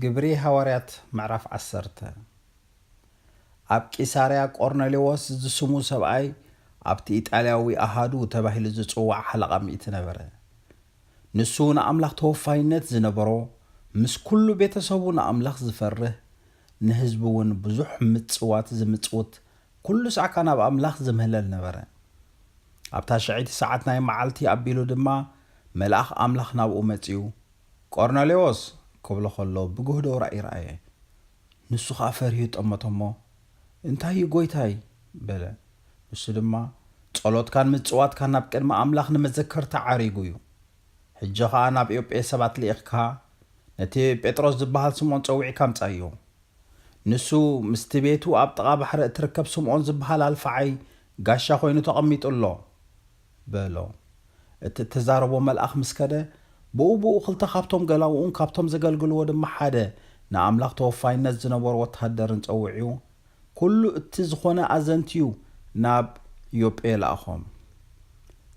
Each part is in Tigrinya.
ግብሪ ሃዋርያት ምዕራፍ ዓሰርተ። ኣብ ቂሳርያ ቆርኔሌዎስ ዝስሙ ሰብኣይ ኣብቲ ኢጣልያዊ ኣሃዱ ተባሂሉ ዝጽዋዕ ሓለቓ ሚእቲ ነበረ። ንሱ ንኣምላኽ ተወፋይነት ዝነበሮ፣ ምስ ኩሉ ቤተሰቡ ንኣምላኽ ዝፈርህ፣ ንህዝቢ እውን ብዙሕ ምጽዋት ዝምጽውት፣ ኩሉ ሳዕ ከኣ ናብ ኣምላኽ ዝምህለል ነበረ። ኣብታ ሽዐይቲ ሰዓት ናይ መዓልቲ ኣቢሉ ድማ መልኣኽ ኣምላኽ ናብኡ መጺኡ፣ "ቆርኔሌዎስ!" ክብሎ ከሎ ብግህዶ ራእይ ረኣየ። ንሱ ኸኣ ፈሪሁ ጠመቶ እሞ፣ "እንታይ እዩ ጐይታይ?" በለ። ንሱ ድማ፣ "ጸሎትካን ምጽዋትካን ናብ ቅድሚ ኣምላኽ ንመዘከርታ ዓሪጉ እዩ። ሕጂ ኸኣ ናብ ዮጴ ሰባት ልኢኽካ፣ ነቲ ጴጥሮስ ዝበሃል ስምዖን ጸዊዕካ ኣምጻዮ። ንሱ ምስቲ ቤቱ ኣብ ጥቓ ባሕሪ እትርከብ ስምዖን ዝበሃል ኣልፋዓይ ጋሻ ኾይኑ ተቐሚጡ ኣሎ" በሎ። እቲ እተዛረቦ መልኣኽ ምስ ከደ፣ ብኡ ብኡ ክልተ ካብቶም ገላውኡን ካብቶም ዘገልግልዎ ድማ ሓደ ንኣምላኽ ተወፋይነት ዝነበሮ ወተሃደርን ጸዊዑ፣ ኩሉ እቲ ዝኾነ ኣዘንትዩ ናብ ዮጴ ለኣኾም።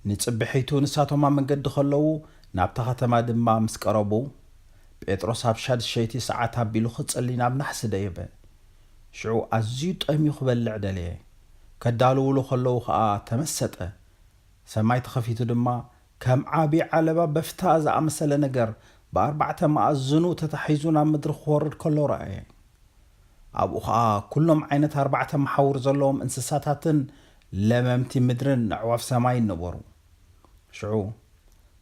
ንጽብሒቱ ንሳቶም ኣብ መንገዲ ከለዉ፣ ናብታ ከተማ ድማ ምስ ቀረቡ፣ ጴጥሮስ ኣብ ሻድሸይቲ ሰዓት ኣቢሉ ክጽሊ ናብ ናሕሲ ደየበ። ሽዑ ኣዝዩ ጠምዩ ክበልዕ ደለየ። ከዳልውሉ ከለዉ ኸኣ ተመሰጠ። ሰማይ ተኸፊቱ ድማ፣ ከም ዓቢ ዓለባ በፍታ ዝኣመሰለ ነገር ብኣርባዕተ መኣዝኑ ተታሒዙ ናብ ምድሪ ክወርድ ከሎ ረኣየ። ኣብኡ ኸኣ ኩሎም ዓይነት ኣርባዕተ መሓውር ዘለዎም እንስሳታትን ለመምቲ ምድርን ኣዕዋፍ ሰማይን ነበሩ። ሽዑ፣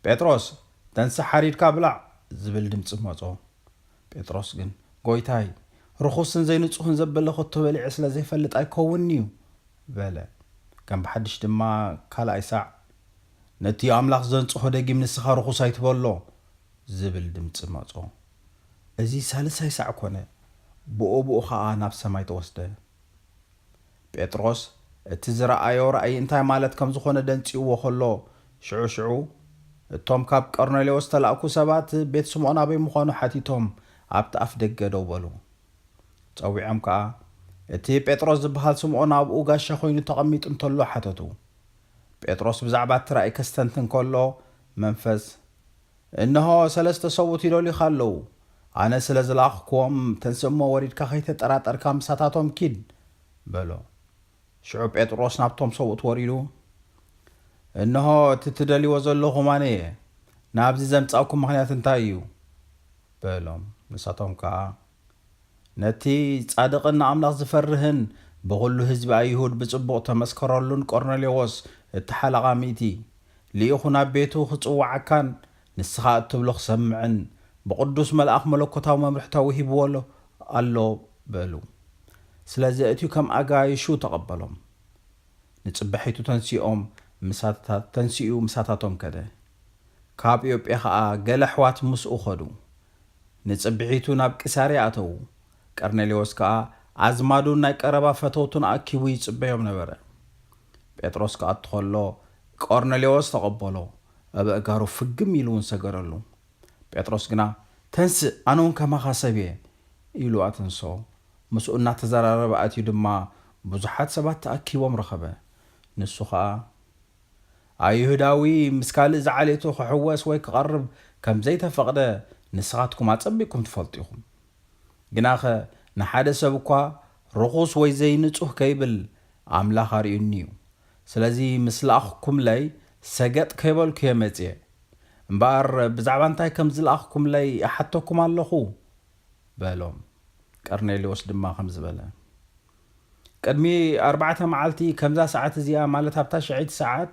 "ጴጥሮስ፣ ተንስእ፣ ሓሪድካ ብላዕ" ዝብል ድምጺ መጾ። ጴጥሮስ ግን፣ "ጐይታይ፣ ርኹስን ዘይንጹህን ዘበለ ኸቶ በሊዐ ስለ ዘይፈልጥ ኣይከውንን'ዩ" በለ። ከም ብሓድሽ ድማ ካልኣይ ሳዕ፣ "ነቲ ኣምላኽ ዘንጽሆ ደጊም ንስኻ ርኹስ ኣይትበሎ" ዝብል ድምጺ መጾ። እዚ ሳልሳይ ሳዕ ኮነ፣ ብኡ ብኡ ኸኣ ናብ ሰማይ ተወስደ። ጴጥሮስ እቲ ዝረኣዮ ራእይ እንታይ ማለት ከም ዝኾነ ደንጺእዎ ከሎ፣ ሽዑ ሽዑ እቶም ካብ ቆርኔሌዎስ ዝተላእኩ ሰባት ቤት ስምዖን ኣበይ ምዃኑ ሓቲቶም ኣብቲ ኣፍ ደገ ደው በሉ። ጸዊዖም ከኣ፣ "እቲ ጴጥሮስ ዝበሃል ስምዖን ኣብኡ ጋሻ ኮይኑ ተቐሚጡ እንተሎ" ሓተቱ። ጴጥሮስ ብዛዕባ እቲ ራእይ ከስተንትን ከሎ፣ መንፈስ፣ "እንሆ፣ ሰለስተ ሰብኡት ይደልዩኻ ኣለዉ። ኣነ ስለ ዝለኣኽኩዎም፣ ተንስእ እሞ ወሪድካ ከይተጠራጠርካ ምሳታቶም ኪድ" በሎ። ሽዑ ጴጥሮስ ናብቶም ሰብኡት ወሪዱ፣ "እንሆ፣ እቲ ትደልይዎ ዘለኹም ኣነ እየ። ናብዚ ዘምጻእኩም ምኽንያት እንታይ እዩ?" በሎም። ንሳቶም ከኣ፣ "ነቲ ጻድቕን ንኣምላኽ ዝፈርህን ብኹሉ ህዝቢ ኣይሁድ ብጽቡቕ ተመስከረሉን ቆርኔሌዎስ፣ እቲ ሓለቓ ሚእቲ፣ ልኢኹ ናብ ቤቱ ክጽውዓካን ንስኻ እትብሎ ክሰምዕን ብቕዱስ መልኣኽ መለኮታዊ መምርሒ ተዋሂብዎ ኣሎ" ኣሎ በሉ። ስለዚ ኣእትዩ ከም ኣጋይሹ ተቐበሎም። ንጽባሒቱ ተንሲኦም ምሳታ-፣ ተንሲኡ ምሳታቶም ከደ። ካብ ዮጴ ኸኣ ገለ ኣሕዋት ምስኡ ኸዱ። ንጽብሒቱ ናብ ቂሳርያ ኣተዉ። ቀርኔሌዎስ ከኣ ኣዝማዱን ናይ ቀረባ ፈተውቱን ኣኪቡ ይጽበዮም ነበረ። ጴጥሮስ ክኣቱ ኸሎ፣ ቆርኔሌዎስ ተቐበሎ፣ ኣብ ኣእጋሩ ፍግም ኢሉ እውን ሰገደሉ። ጴጥሮስ ግና፣ "ተንስእ፣ ኣነ እውን ከማኻ ሰብ እየ" ኢሉ ኣተንስኦ። ምስኡ እናተዘራረበ ኣትዩ ድማ ብዙሓት ሰባት ተኣኪቦም ረኸበ። ንሱ ኸኣ፣ "ኣይሁዳዊ ምስ ካልእ ዝዓሌቱ ክሕወስ ወይ ክቐርብ ከም ዘይተፈቕደ ንስኻትኩም ኣጸቢቕኩም ትፈልጡ ኢኹም። ግናኸ ንሓደ ሰብ እኳ ርኹስ ወይ ዘይንጹህ ከይብል ኣምላኽ ኣርእዩኒ እዩ። ስለዚ ምስ ለኣኽኩምለይ ሰገጥ ከይበልኩ እየ መጽየ። እምበኣር ብዛዕባ እንታይ ከም ዝለኣኽኩምለይ እሓተኩም ኣለኹ?" በሎም። ቀርኔሌዎስ ድማ ከምዚ በለ፣ "ቅድሚ ኣርባዕተ መዓልቲ ከምዛ ሰዓት እዚኣ፣ ማለት ኣብታ ሽዐይቲ ሰዓት፣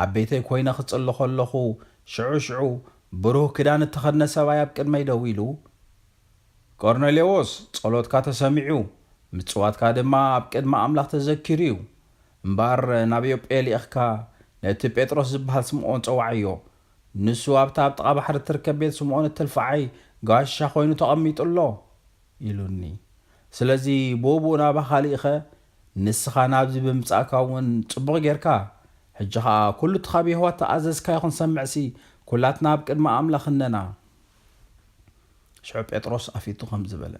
ኣብ ቤተይ ኮይነ ክጽሊ ከለኹ፣ ሽዑ ሽዑ ብሩህ ክዳን እተኸድነ ሰብኣይ ኣብ ቅድመይ ደው ኢሉ፣ 'ቆርኔሌዎስ፣ ጸሎትካ ተሰሚዑ፣ ምጽዋትካ ድማ ኣብ ቅድሚ ኣምላኽ ተዘኪሩ እዩ። እምበኣር ናብ ዮጴ ልኢኽካ ነቲ ጴጥሮስ ዝበሃል ስምዖን ጸውዓዮ። ንሱ ኣብታ ኣብ ጥቓ ባሕሪ እትርከብ ቤት ስምዖን እትልፍዓይ ጋሻ ኮይኑ ተቐሚጡ ኣሎ' ኢሉኒ። ስለዚ ብኡብኡ ናባኻ ልኢኸ፣ ንስኻ ናብዚ ብምጻእካ እውን ጽቡቕ ጌርካ። ሕጂ ኸኣ ኩሉ እቲ ካብ የሆዋ እተኣዘዝካዮ ክንሰምዕሲ፣ ኩላትና ኣብ ቅድሚ ኣምላኽ እነና።" ሽዑ ጴጥሮስ ኣፊቱ ከምዚ በለ፣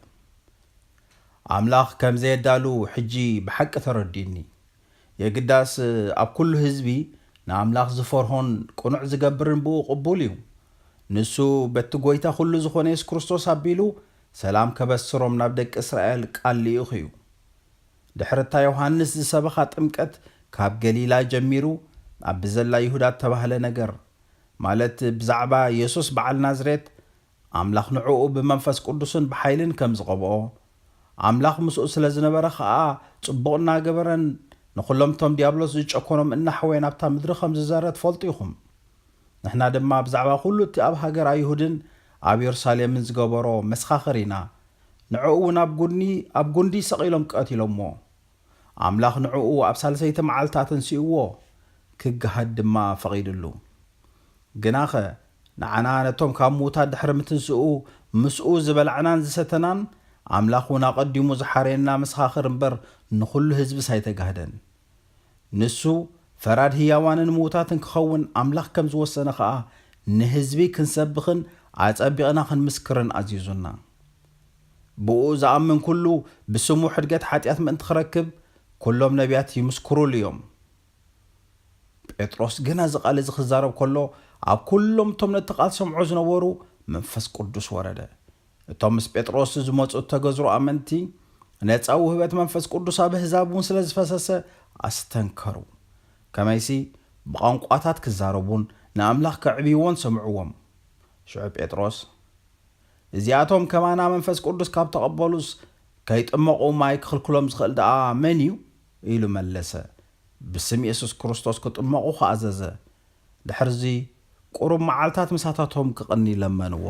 "ኣምላኽ ከም ዘየዳሉ ሕጂ ብሓቂ ተረዲኡኒ። የግዳስ ኣብ ኩሉ ህዝቢ ንኣምላኽ ዝፈርሆን ቅኑዕ ዝገብርን ብኡ ቅቡል እዩ። ንሱ በቲ ጐይታ ኩሉ ዝኾነ የሱስ ክርስቶስ ኣቢሉ ሰላም ከበስሮም ናብ ደቂ እስራኤል ቃል ልኢኹ እዩ። ድሕሪ እታ ዮሃንስ ዝሰበኻ ጥምቀት ካብ ገሊላ ጀሚሩ ኣብ ብዘላ ይሁዳ እተባህለ ነገር፣ ማለት ብዛዕባ የሱስ በዓል ናዝሬት፣ ኣምላኽ ንዕኡ ብመንፈስ ቅዱስን ብሓይልን ከም ዝቐብኦ፣ ኣምላኽ ምስኡ ስለ ዝነበረ ኸኣ ጽቡቕ እናገበረን ንኹሎም እቶም ዲያብሎስ ዝጨኮኖም እናሕወየ ናብታ ምድሪ ከም ዝዘረ ትፈልጡ ኢኹም። ንሕና ድማ ብዛዕባ ኩሉ እቲ ኣብ ሃገር ኣይሁድን ኣብ የሩሳሌምን ዝገበሮ መሰኻኽር ኢና። ንዕኡ እውን ኣብ ጉኒ ኣብ ጉንዲ ሰቒሎም ቀቲሎምዎ። ኣምላኽ ንዕኡ ኣብ ሳልሰይቲ መዓልቲ ኣተንሲእዎ፣ ክገሃድ ድማ ፈቒድሉ። ግናኸ ንዓና ነቶም ካብ ምዉታት ድሕሪ ምትንስኡ ምስኡ ዝበላዕናን ዝሰተናን ኣምላኽ እውን ኣቐዲሙ ዝሓረየና መሰኻኽር እምበር ንኹሉ ህዝብስ ኣይተጋህደን። ንሱ ፈራድ ህያዋንን ምዉታትን ክኸውን ኣምላኽ ከም ዝወሰነ ኸኣ ንህዝቢ ክንሰብኽን ኣጸቢቕና ክንምስክርን ኣዚዙና። ብኡ ዝኣምን ኩሉ ብስሙ ሕድገት ሓጢኣት ምእንቲ ክረክብ ኩሎም ነቢያት ይምስክሩሉ እዮም። ጴጥሮስ ግና እዚ ቃል እዚ ክዛረብ ከሎ ኣብ ኩሎም እቶም ነቲ ቃል ዝሰምዑ ዝነበሩ መንፈስ ቅዱስ ወረደ። እቶም ምስ ጴጥሮስ ዝመጹ እተገዝሩ ኣመንቲ ነጻ ውህበት መንፈስ ቅዱስ ኣብ ኣህዛብ እውን ስለ ዝፈሰሰ ኣስተንከሩ። ከመይሲ ብቋንቋታት ክዛረቡን ንኣምላኽ ከዕብይዎን ሰምዕዎም። ሽዑ ጴጥሮስ፣ "እዚኣቶም ከማና መንፈስ ቅዱስ ካብ ተቐበሉስ ከይጥመቑ ማይ ክኽልክሎም ዝኽእል ደኣ መን እዩ?" ኢሉ መለሰ። ብስም የሱስ ክርስቶስ ክጥመቑ ከኣ ኣዘዘ። ድሕርዚ ቁሩብ መዓልታት ምሳታቶም ክቕኒ ለመንዎ።